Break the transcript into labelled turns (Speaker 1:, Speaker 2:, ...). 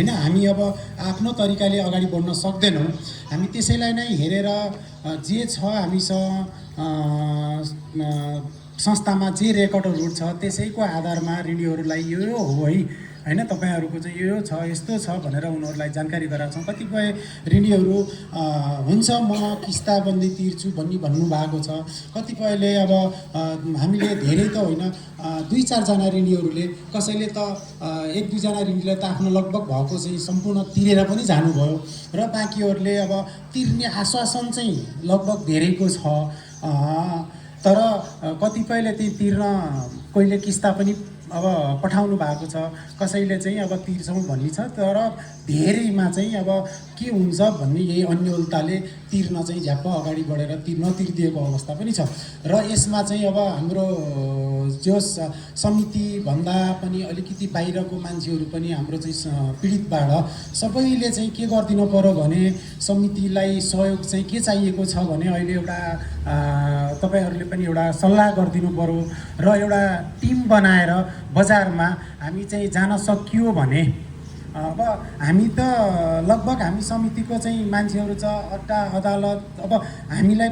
Speaker 1: हैन। हामी अब आफ्नो तरिकाले अगाडि बढ्न सक्दैनौँ। हामी त्यसैलाई नै हेरेर जे छ हामीसँग संस्थामा जे रेकर्डहरू छ त्यसैको आधारमा ऋणीहरूलाई यो हो है हैन, तपाईँहरूको चाहिँ यो छ यस्तो छ भनेर उनीहरूलाई जानकारी गराएको छौँ। कतिपय ऋणीहरू हुन्छ म किस्ताबन्दी तिर्छु भन्नुभएको छ। कतिपयले अब हामीले धेरै त होइन, 2-4 जना ऋणीहरूले, कसैले त 1-2 जना ऋणीले त आफ्नो लगभग भएको चाहिँ सम्पूर्ण तिरेर पनि जानुभयो र बाँकीहरूले अब तिर्ने आश्वासन चाहिँ लगभग धेरैको छ। तर कतिपयले ती तिर्न कोहीले किस्ता पनि अब पठाउनु भएको छ, कसैले चाहिँ अब तिर्छौँ भन्ने छ। तर धेरैमा चाहिँ अब के हुन्छ भन्ने यही अन्योलताले तिर्न चाहिँ झ्याप्प अगाडि बढेर नतिरिदिएको अवस्था पनि छ। र यसमा चाहिँ अब हाम्रो जो समितिभन्दा पनि अलिकति बाहिरको मान्छेहरू पनि हाम्रो चाहिँ पीडितबाट सबैले चाहिँ के गरिदिनु पर्यो भने समितिलाई सहयोग चाहिँ के चाहिएको छ भने अहिले एउटा तपाईँहरूले पनि एउटा सल्लाह गरिदिनु पर्यो र एउटा टिम बनाएर बजारमा हामी चाहिँ जान सकियो भने अब हामी त लगभग हामी समितिको चाहिँ मान्छेहरू छ, अड्डा अदालत, अब हामीलाई